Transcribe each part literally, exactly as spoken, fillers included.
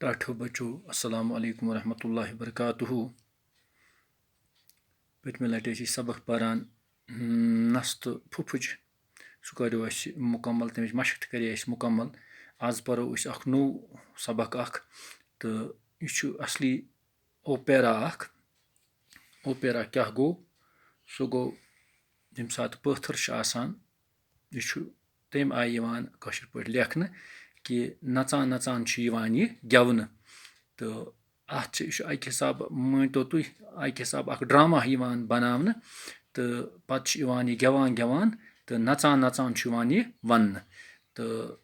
ٹاٹھو بچو، السلام علیکم ورحمۃ اللہ وبرکاتہ۔ پٔتمہِ لٹہِ ٲسۍ أسۍ سبق پران، ہم، نس تہٕ پھُپھٕج۔ سُہ کریو اَسہِ مُکمل، تَمِچ مشق تہِ کرے اَسہِ مُکمل۔ آز پرو أسۍ اکھ نوٚو سبق اکھ، تہٕ یہِ چھُ اصلی اوپیرا اکھ۔ اوپیرا کیٛاہ گوٚو؟ سُہ گوٚو، ییٚمہِ ساتہٕ پٲتھٕر چھُ آسان، یہِ چھُ تَمہِ آیہِ یِوان کٲشِر پٲٹھۍ لیکھنہٕ کہِ نژان نژان چھُ یِوان یہِ گٮ۪ونہٕ۔ تہٕ اَتھ چھِ، یہِ چھُ اَکہِ حسابہٕ، مٲنۍ تو تُہۍ، اَکہِ حسابہٕ اکھ ڈرامہ یِوان بناونہٕ، تہٕ پتہٕ چھُ یِوان یہِ گٮ۪وان گٮ۪وان تہٕ نژان نژان چھُ یِوان یہِ وننہٕ۔ تہٕ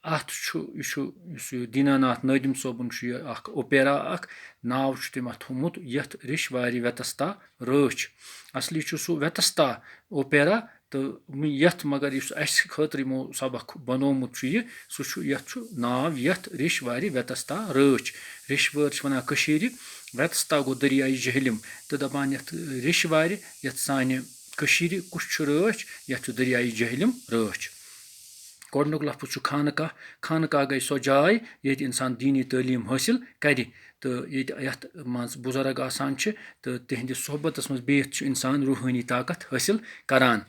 اَتھ چھُ، یہِ چھُ، یُس یہِ دیٖنا ناتھ نٲدِم صٲبُن چھُ، یہِ اکھ اوپیرا اکھ، ناو چھُ تٔمۍ اَتھ تھوٚومُت یَتھ ریٚشۍ وارِ وٮ۪تَستا رٲچھ۔ اصلی چھُ سُہ وٮ۪تَستا اوپیرا، تہٕ یَتھ، مگر یُس اَسہِ خٲطرٕ یِمو سبق بنوومُت چھُ یہِ، سُہ چھُ، یَتھ چھُ ناو یَتھ ریٚشۍ وارِ وٮ۪تَستا رٲچھ۔ ریٚشۍ وٲر چھِ وَنان کٔشیٖرِ، وٮ۪تَستا گوٚو دٔریایہِ جہلِم، تہٕ دَپان یَتھ ریٚشۍ وارِ، یَتھ سانہِ کٔشیٖرِ کُس چھُ رٲچھ؟ یَتھ چھُ دٔریایہِ جہلِم رٲچھ۔ گۄڈٕنیُک لفظ چھُ خانقاہ۔ خانقاہ گٔے سۄ جاے ییٚتہِ اِنسان دیٖنی تعلیٖم حٲصِل کَرِ، تہٕ ییٚتہِ، یَتھ منٛز بُزرگ آسان چھِ تہٕ تِہنٛدِس صحبتَس منٛز بِہِتھ چھُ اِنسان روحٲنی طاقت حٲصِل کران۔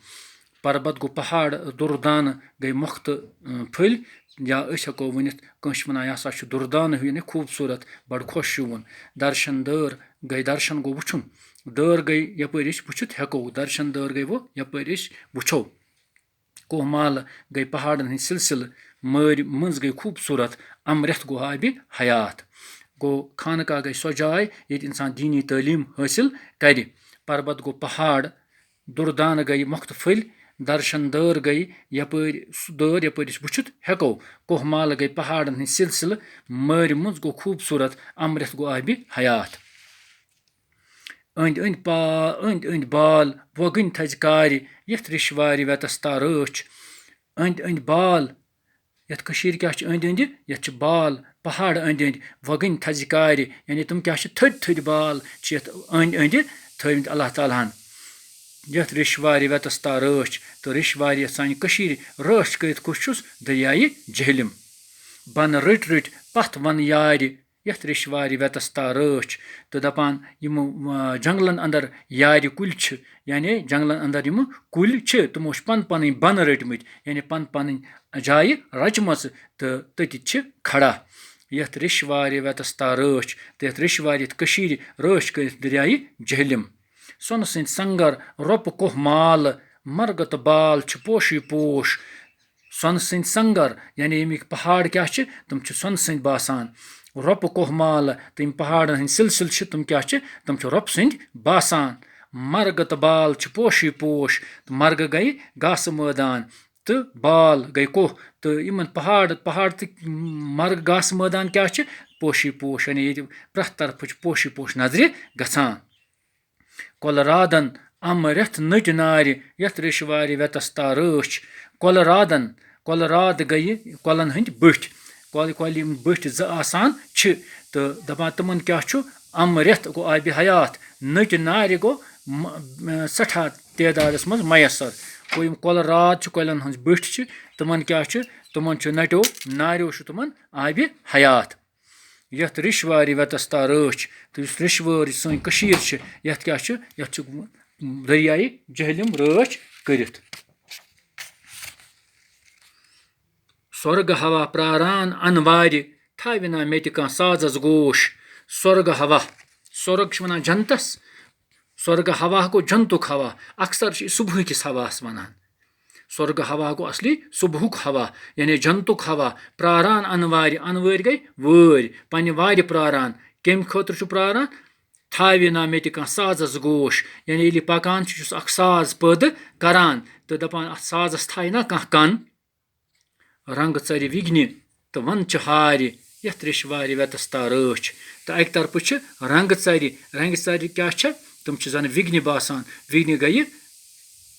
پربت گوٚو پہاڑ، دُردانہٕ گٔے مۄختہٕ، اۭں، پھٔلۍ، یا أسۍ ہٮ۪کو ؤنِتھ، کٲنٛسہِ چھِ وَنان، یہِ ہسا چھُ دُردانہٕ ہیوٗ، یعنی خوٗبصوٗرت، بڑٕ خۄش شوٗبوُن۔ درشن دٲر گٔے، درشن گوٚو وٕچھُن، دٲر گٔے یَپٲرۍ أسۍ وٕچھِتھ ہٮ۪کو، درشن دٲر گٔے وۄنۍ یَپٲرۍ أسۍ وٕچھو۔ کوہ مالہٕ گٔے پہاڑن ہٕنٛدۍ سلسلہٕ، مٲرۍ مٔنٛز گٔے خوٗبصوٗرت، امرٮ۪تھ گوٚو آبِ حیات۔ گوٚو، خانقاہ گٔے سۄ جاے ییٚتہِ اِنسان دیٖنی تعلیٖم حٲصِل کَرِ۔ پربت گوٚو پہاڑ، دُردانہٕ گٔے مۄختہٕ پھٔلۍ، درشن دٲر گٔے یَپٲرۍ، سُہ دٲر یَپٲرۍ أسۍ وٕچھِتھ ہٮ۪کو۔ کوہ مالہٕ گٔے پہاڑن ہٕنٛدۍ سلسلہٕ، مٲرۍ مٔنٛز گوٚو خوٗبصوٗرت، امرٮ۪تھ گوٚو آبِ حیات۔ أنٛدۍ أنٛدۍ پا-، أنٛدۍ أنٛدۍ بال، وۄگٕنۍ تھزِ کارِ، یَتھ ریٚشۍ وارِ وٮ۪تَستا رٲچھ۔ أنٛدۍ أنٛدۍ بال، یَتھ کٔشیٖرِ کیٛاہ چھِ أنٛدۍ أنٛدِ؟ یَتھ چھِ بال، پہاڑ أنٛدۍ أنٛدۍ، وۄگٕنۍ تھزِ کارِ، یعنی تِم کیٛاہ چھِ؟ تھٔدۍ تھٔدۍ بال چھِ یَتھ أنٛدۍ أنٛدِ تھٲومٕتۍ اللہ تعالیٰ ہَن۔ یَتھ ریٚشۍ وارِ وٮ۪تَستا رٲچھ، تہٕ ریٚشۍ وارِ یَتھ سانہِ کٔشیٖرِ رٲچھ کٔرِتھ کُس چھُس؟ دٔریایہِ جہلِم۔ بَنہٕ رٔٹۍ رٔٹۍ پَتھ وَن یارِ، یَتھ ریٚشۍ وارِ وٮ۪تَستا رٲچھ۔ تہٕ دَپان، یِم، آ، جنٛگلَن اَندَر یارِ کُلۍ چھِ، یعنی جنٛگلَن اَندَر یِم کُلۍ چھِ، تِمو چھِ پَن پَنٕنۍ بَنہٕ رٔٹۍ مٕتۍ، یعنی پَن پَنٕنۍ جایہِ رَچمَژٕ، تہٕ تٔتی چھِ کھڑا۔ یَتھ ریٚشۍ وارِ وٮ۪تَستا رٲچھ، تہٕ یَتھ ریٚشۍ وارِ، یَتھ کٔشیٖرِ رٲچھ کٔرِتھ دٔریایہِ جہلِم۔ سۄنہٕ سٕنٛدۍ سنٛگَر، رۄپہٕ کوہ مالہٕ، مرگہٕ تہٕ بال چھِ پوشی پوش۔ سۄنہٕ سٕنٛدۍ سنٛگَر، یعنی ییٚمِکۍ پہاڑ کیٛاہ چھِ؟ تِم چھِ سۄنہٕ سٕنٛدۍ باسان۔ رۄپہٕ کوہ مالہٕ تہٕ یِم پہاڑَن ہٕنٛدۍ سلسلہٕ چھِ، تِم کیٛاہ چھِ؟ تِم چھِ رۄپہٕ سٕنٛدۍ باسان۔ مرگہٕ تہٕ بال چھِ پوشی پوش، تہٕ مرگہٕ گٔے گاسہٕ مٲدان، تہٕ بال گٔے کوہ۔ تہٕ یِمَن پہاڑ، پہاڑ تہٕ مرگ گاسہٕ مٲدان کیٛاہ چھِ؟ پوشی پوش، یعنی ییٚتہِ پرٛٮ۪تھ طرفہٕ چھِ پوشی پوش نظرِ گژھان۔ کۄلہٕ رادَن اَمہٕ رٮ۪تھ نٔٹۍ نارِ، یَتھ ریٚشۍ وارِ وٮ۪تَستا رٲچھ۔ کۄلہٕ رادَن، کۄلہٕ راد گٔیہِ کۄلَن ہٕنٛدۍ بٔٹھۍ۔ کۄلہِ، کۄلہِ یِم بٔٹھۍ زٕ آسان چھِ، تہٕ دَپان تِمَن کیٛاہ چھُ؟ اَمہٕ رٮ۪تھ گوٚو آبِ حیات، نٔٹۍ نارِ گوٚو م-، م-، سٮ۪ٹھاہ تعدادَس منٛز میسر۔ گوٚو، یِم کۄلہٕ راد چھِ، کۄلٮ۪ن ہٕنٛز بٔٹھۍ چھِ، تِمَن کیٛاہ چھُ؟ تِمَن چھُ نَٹیو ناریو چھُ تِمَن آبِ حیات۔ یَتھ ریٚشۍ وارِ وٮ۪تَستا رٲچھ، تہٕ یُس ریٚشۍ وٲر یہِ سٲنۍ کٔشیٖر چھِ، یَتھ کیٛاہ چھُ؟ یَتھ چھُ دٔریایہِ جہلِم رٲچھ کٔرِتھ۔ سۄرگہٕ ہوا پرٛاران اَنوارِ، تھاوِ نا مےٚ تہِ کانٛہہ سازَس گوش۔ سۄرگہٕ ہوا، سۄرگ چھِ وَنان جنتَس، سۄرگہٕ ہوا گوٚو جنتُک ہوا، اکثر چھِ یہِ صُبحٕکِس ہواہَس وَنان۔ سۄرگہٕ ہوا گوٚو اصلی صُبحُک ہوا، یعنی جنتُک ہوا۔ پرٛاران اَنوارِ، اَنوٲرۍ گٔے وٲرۍ، پنٛنہِ وارِ پرٛاران۔ کَمہِ خٲطرٕ چھُ پرٛاران؟ تھاوِ نا مےٚ تہِ کانٛہہ سازَس گوش، یعنی ییٚلہِ یہِ پَکان چھُ، یہِ چھُس اکھ ساز پٲدٕ کران تہٕ دَپان، اَتھ سازَس تھایہِ نا کانٛہہ کَن۔ رنٛگہٕ ژَرِ وِگنہِ تہٕ وَن چھِ ہارِ، یَتھ ریٚشۍ وارِ وٮ۪تَستا رٲچھ۔ تہٕ اَکہِ طرفہٕ چھِ رنٛگہٕ ژَرِ، رنٛگہٕ ژَرِ کیٛاہ چھِ؟ تِم چھِ زَن وِگنہِ باسان۔ وِگنہِ گٔیہِ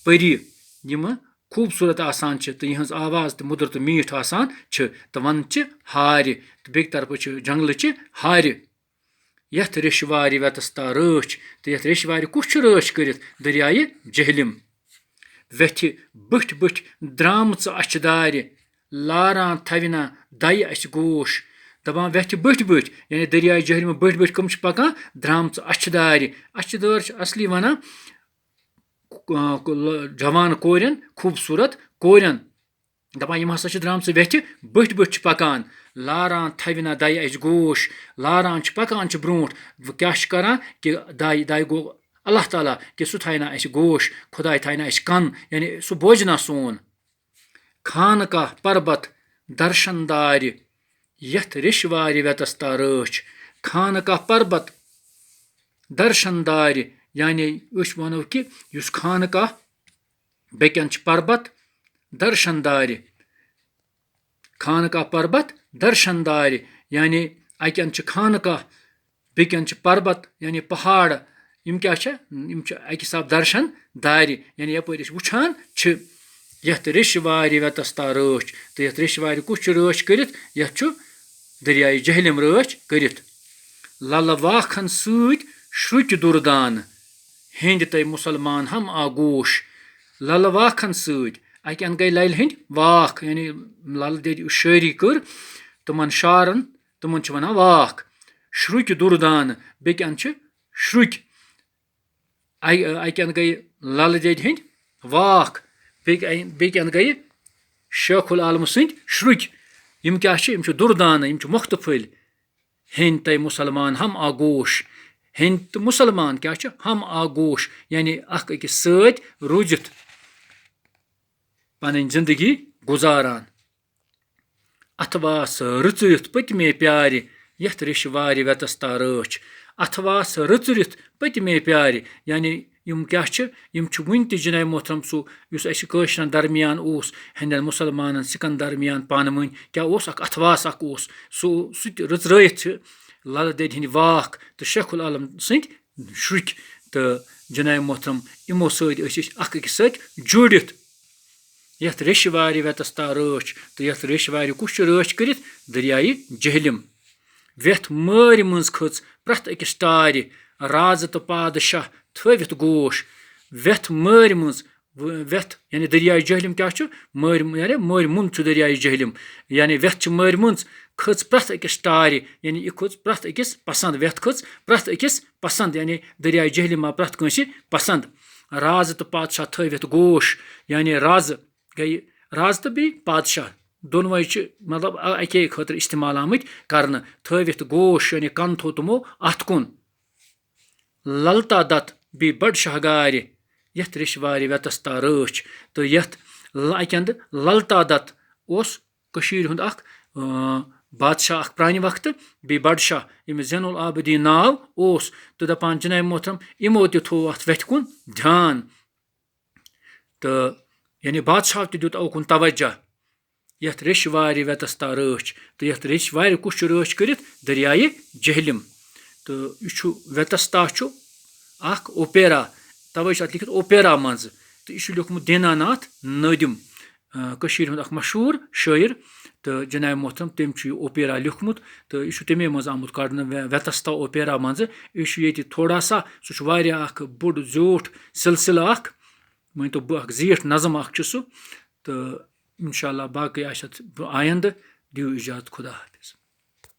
پٔری، یِمہٕ خوٗبصوٗرت آسان چھِ تہٕ یِہٕنٛز آواز تہِ مٔدٕر تہٕ میٖٹھ آسان چھِ۔ تہٕ وَن چھِ ہارِ، تہٕ بیٚکہِ طرفہٕ چھِ جنٛگلہٕ چہِ ہارِ۔ یَتھ ریٚشۍ وارِ وٮ۪تَستا رٲچھ، تہٕ یَتھ ریٚشۍ وارِ کُس چھُ رٲچھ کٔرِتھ؟ دٔریایہِ جہلِم۔ ویٚتھِ بٔٹھۍ بٔٹھۍ درٛامژٕ اَچھِ دارِ، لاران تھَوِ نا دَیہِ اَسہِ گوش۔ دَپان ویٚتھِ بٔٹھۍ بٔٹھۍ، یعنی دٔریاے جہلمہٕ بٔٹھۍ بٔٹھۍ کَم چھِ پَکان؟ درٛامژٕ اَچھِ دارِ۔ اَچھِ دٲر چھِ اَصلی وَنان، آ، جوان کورٮ۪ن، خوٗبصوٗرت کورٮ۪ن۔ دَپان یِم ہسا چھِ درٛامژٕ ویٚتھِ بٔٹھۍ بٔٹھۍ چھِ پَکان۔ لاران تھَوِ نہ دَیہِ اَسہِ گوش۔ لاران چھِ، پَکان چھِ برونٛٹھ۔ وۄنۍ کیٛاہ چھِ کَران؟ کہِ دَے، دَے گوٚو اللہ تعالیٰ کہِ سُہ تھایہِ نہ اَسہِ گوش، خۄداے تھایہِ نہ اَسہِ کَن، یعنی سُہ بوزِ نہ سون۔ خانقاہ پربت درشن دارِ، یَتھ ریٚشوارِ ویٚتَس تا رٲچھ۔ خانقاہ پربت درشن دارِ، یعنی أسۍ وَنو کہِ یُس خانقاہ بیٚکٮ۪ن چھِ پربت درشن دارِ۔ خانقاہ پربت درشن دارِ، یعنی اَکٮ۪ن چھِ خانقاہ، بیٚکٮ۪ن چھِ پربت، یعنی پہاڑ۔ یِم کیٛاہ چھِ؟ یِم چھِ اَکہِ حساب درشن دارِ، یعنی یَپٲرۍ أسۍ وٕچھان چھِ۔ یَتھ ریٚشوارِ ویٚتَس تا رٲچھ، تہٕ یَتھ ریٚشوارِ کُس چھُ رٲچھ کٔرِتھ؟ یَتھ چھُ دٔریاے جہلِم رٲچھ کٔرِتھ۔ لَلہٕ واکھن سۭتۍ شرُکۍ دُردانہٕ، ہیٚنٛدۍ تَے مُسلمان ہم آگوش۔ لَلہٕ واکھن سۭتۍ، اَکہِ اَندٕ گٔے لَلہِ ہٕنٛدۍ واکھ، یعنی لَلہٕ دٮ۪دِ یُس شٲعری کٔر، تِمَن شعرَن، تِمَن چھِ وَنان واکھ۔ شرُکۍ دُردانہٕ، بیٚکہِ اَندٕ چھِ شرُکۍ۔ اَ-، اَکہِ اَندٕ گٔے لَلہٕ دٮ۪دِ ہٕنٛدۍ واکھ، بیٚکہِ اَ-، بیٚکہِ اَندٕ گٔے شیخ العالم سٕنٛدۍ شرُکۍ۔ یِم کیٛاہ چھِ؟ یِم چھِ دُردانہٕ، یِم چھِ مۄختہٕ پھٔلۍ۔ ہیٚنٛدۍ تَے مُسلمان ہم آگوش۔ ہیٚنٛدۍ تہٕ مُسلمان کیٛاہ چھِ؟ ہم آگوش، یعنی اَکھ أکِس سۭتۍ روٗزِتھ پَنٕنۍ زِندگی گُزاران۔ اَتھٕ واس رٕژرِتھ پٔتمے پیارِ، یَتھ ریٚشوارِ ویٚتَس تا رٲچھ۔ اَتھٕ واس رٕژرِتھ پٔتمے پیارِ، یعنی یِم کیٛاہ چھِ؟ یِم چھِ وُنہِ تہِ جناب محترم سُہ، یُس اَسہِ کٲشرٮ۪ن درمیان اوس، ہیٚنٛدٮ۪ن مُسلمانَن سِکَن درمیان پانہٕ ؤنۍ کیٛاہ اوس؟ اَکھ اَتھٕ واس اَکھ اوس۔ سُہ، سُہ تہِ رٕژرٲیِتھ چھِ لَلہٕ دٮ۪دِ ہٕنٛدۍ واکھ تہٕ شیخ العالم سٕنٛدۍ شرُکۍ تہٕ جناب محترم، یِمو سۭتۍ ٲسۍ أسۍ اَکھ أکِس سۭتۍ جوٗڑِتھ۔ یَتھ ریٚشوارِ ویٚتَس تا رٲچھ، تہٕ یَتھ ریٚشوارِ کُس چھُ رٲچھ کٔرِتھ؟ دٔریایہِ جہلِم۔ ویٚتھ مٲرۍ منٛز کھٔژ پرٛٮ۪تھ أکِس ٹارِ، رازٕ تہٕ پادشاہ تھٲوِتھ گوش۔ ویٚتھ مٲرۍ منٛز، و-، ویٚتھ، یعنی دٔریایہِ جہلِم کیٛاہ چھُ؟ مٲرۍ، یعنی مٲرۍ مُنٛد چھُ دٔریایہِ جہلِم۔ یعنی ویٚتھ چھِ مٲرۍ منٛز، کھٔژ پرٛٮ۪تھ أکِس ٹارِ، یعنی یہِ کھٔژ پرٛٮ۪تھ أکِس پسنٛد، ویٚتھ کھٔژ پرٛٮ۪تھ أکِس پسنٛد، یعنی دٔریایہِ جہلِم آو پرٛٮ۪تھ کٲنٛسہِ پسنٛد۔ رازٕ تہٕ پادشاہ تھٲوِتھ گوش، یعنی رازٕ گٔیہِ، رازٕ تہٕ بیٚیہِ پادشاہ، دۄنوَے چھِ، مطلب، اَ-، اَکے خٲطرٕ استعمال آمٕتۍ کرنہٕ۔ تھٲوِتھ گوش، یعنی کَن تھوٚو تِمو اَتھ کُن۔ للتا دت بیٚیہِ بڈ شاہ گارِ، یَتھ ریٚشوارِ ویٚتَس تا رٲچھ۔ تہٕ یَتھ ل-، اَکہِ اَندٕ للتا دت اوس کٔشیٖرِ ہُنٛد اَکھ، اۭں، بادشاہ اَکھ پرٛانہِ وقتہٕ، بیٚیہِ بڈ شاہ، ییٚمِس زین العابدیٖن ناو اوس، تہٕ دَپان جناب محترم، یِمو تہِ تھوٚو اَتھ ویٚتھِ کُن دھیان۔ تہٕ یعنی بادشاہ تہِ دیُت اوکُن توجہ۔ یَتھ ریٚشوارِ ویٚتَس تا رٲچھ، تہٕ یَتھ ریٚشوارِ کُس چھُ رٲچھ کٔرِتھ؟ دٔریایہِ جہلِم۔ تہٕ یہِ چھُ، ویٚتَس تا چھُ اَکھ اوپیرا، تَوَے چھُ اَتھ لیٚکھِتھ اوپیرا منٛزٕ۔ تہٕ یہِ چھُ لیوٚکھمُت دینا ناتھ نٲدِم، آ، کٔشیٖرِ ہُنٛد اَکھ مشہوٗر شٲعر۔ تہٕ جناب محترم، تٔمۍ چھُ یہِ اوپیرا لیوٚکھمُت، تہٕ یہِ چھُ تَمے منٛز آمُت کَڑنہٕ، وے-، ویٚتَس تا اوپیرا منٛزٕ۔ یہِ چھُ ییٚتہِ تھوڑا سا، سُہ چھُ واریاہ اَکھ بوٚڑ زیوٗٹھ سلسلہٕ اَکھ، مٲنۍ تو بہٕ، اَکھ زیٖٹھ نظم اَکھ چھُ سُہ۔ تہٕ انشاءاللہ باقٕے آسہِ اَتھ آیندٕ۔ دِیِو اِجازت، خدا حافظ۔